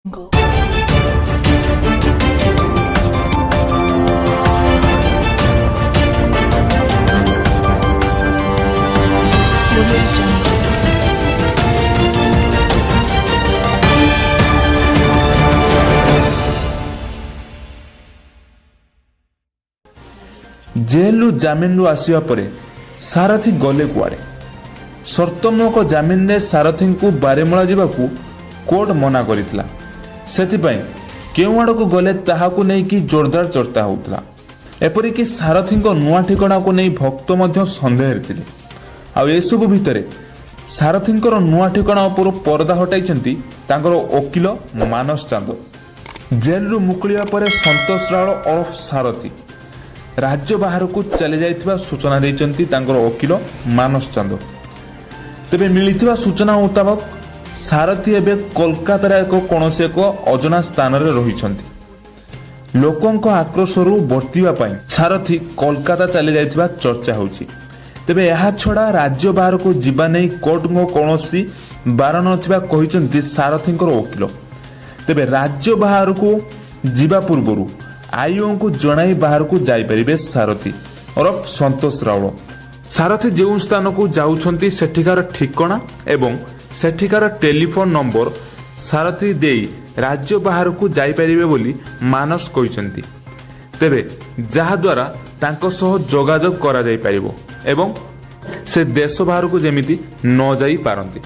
Jungle. Audio Jungle. ଜେଲରୁ ଜାମିନରୁ ଆସିବା ପରେ ସାରଥୀ ଗଲେ କୁଆଡ଼େ? ସର୍ତ୍ତମୂଳକ ଜାମିନରେ ସାରଥୀଙ୍କୁ ବାରିମୂଳା ଯିବାକୁ କୋର୍ଟ ମନା କରିଥିଲା। ସେଥିପାଇଁ କେଉଁ ଆଡ଼କୁ ଗଲେ ତାହାକୁ ନେଇକି ଜୋରଦାର ଚର୍ଚ୍ଚା ହେଉଥିଲା। ଏପରିକି ସାରଥୀଙ୍କ ନୂଆ ଠିକଣାକୁ ନେଇ ଭକ୍ତ ମଧ୍ୟ ସନ୍ଦେହରେ ଥିଲେ। ଆଉ ଏସବୁ ଭିତରେ ସାରଥୀଙ୍କର ନୂଆ ଠିକଣା ଉପରୁ ପରଦା ହଟାଇଛନ୍ତି ତାଙ୍କର ଓକିଲ ମାନସ ଚାନ୍ଦ। ଜେଲରୁ ମୁକୁଳିବା ପରେ ସନ୍ତୋଷ ରାଉଳ ଓରଫ ସାରଥୀ ରାଜ୍ୟ ବାହାରକୁ ଚାଲି ଯାଇଥିବା ସୂଚନା ଦେଇଛନ୍ତି ତାଙ୍କର ଓକିଲ ମାନସ ଚାନ୍ଦ। ତେବେ ମିଳିଥିବା ସୂଚନା ମୁତାବକ ସାରଥୀ ଏବେ କୋଲକାତାର ଏକ କୌଣସି ଏକ ଅଜଣା ସ୍ଥାନରେ ରହିଛନ୍ତି। ଲୋକଙ୍କ ଆକ୍ରୋଶରୁ ବର୍ତ୍ତିବା ପାଇଁ ସାରଥୀ କୋଲକାତା ଚାଲି ଯାଇଥିବା ଚର୍ଚ୍ଚା ହେଉଛି। ତେବେ ଏହା ଛଡ଼ା ରାଜ୍ୟ ବାହାରକୁ ଯିବା ନେଇ କୋର୍ଟଙ୍କ କୌଣସି ବାରଣ ନଥିବା କହିଛନ୍ତି ସାରଥୀଙ୍କର ଓକିଲ। ତେବେ ରାଜ୍ୟ ବାହାରକୁ ଯିବା ପୂର୍ବରୁ ଆଇଓଙ୍କୁ ଜଣାଇ ବାହାରକୁ ଯାଇପାରିବେ ସାରଥୀ ଓରଫ ସନ୍ତୋଷ ରାଉଳ। ସାରଥୀ ଯେଉଁ ସ୍ଥାନକୁ ଯାଉଛନ୍ତି, ସେଠିକାର ଠିକଣା ଏବଂ ସେଠିକାର ଟେଲିଫୋନ୍ ନମ୍ବର ସାରଥୀ ଦେଇ ରାଜ୍ୟ ବାହାରକୁ ଯାଇପାରିବେ ବୋଲି ମାନସ କହିଛନ୍ତି। ତେବେ ଯାହାଦ୍ୱାରା ତାଙ୍କ ସହ ଯୋଗାଯୋଗ କରାଯାଇପାରିବ ଏବଂ ସେ ଦେଶ ବାହାରକୁ ଯେମିତି ନ ଯାଇପାରନ୍ତି।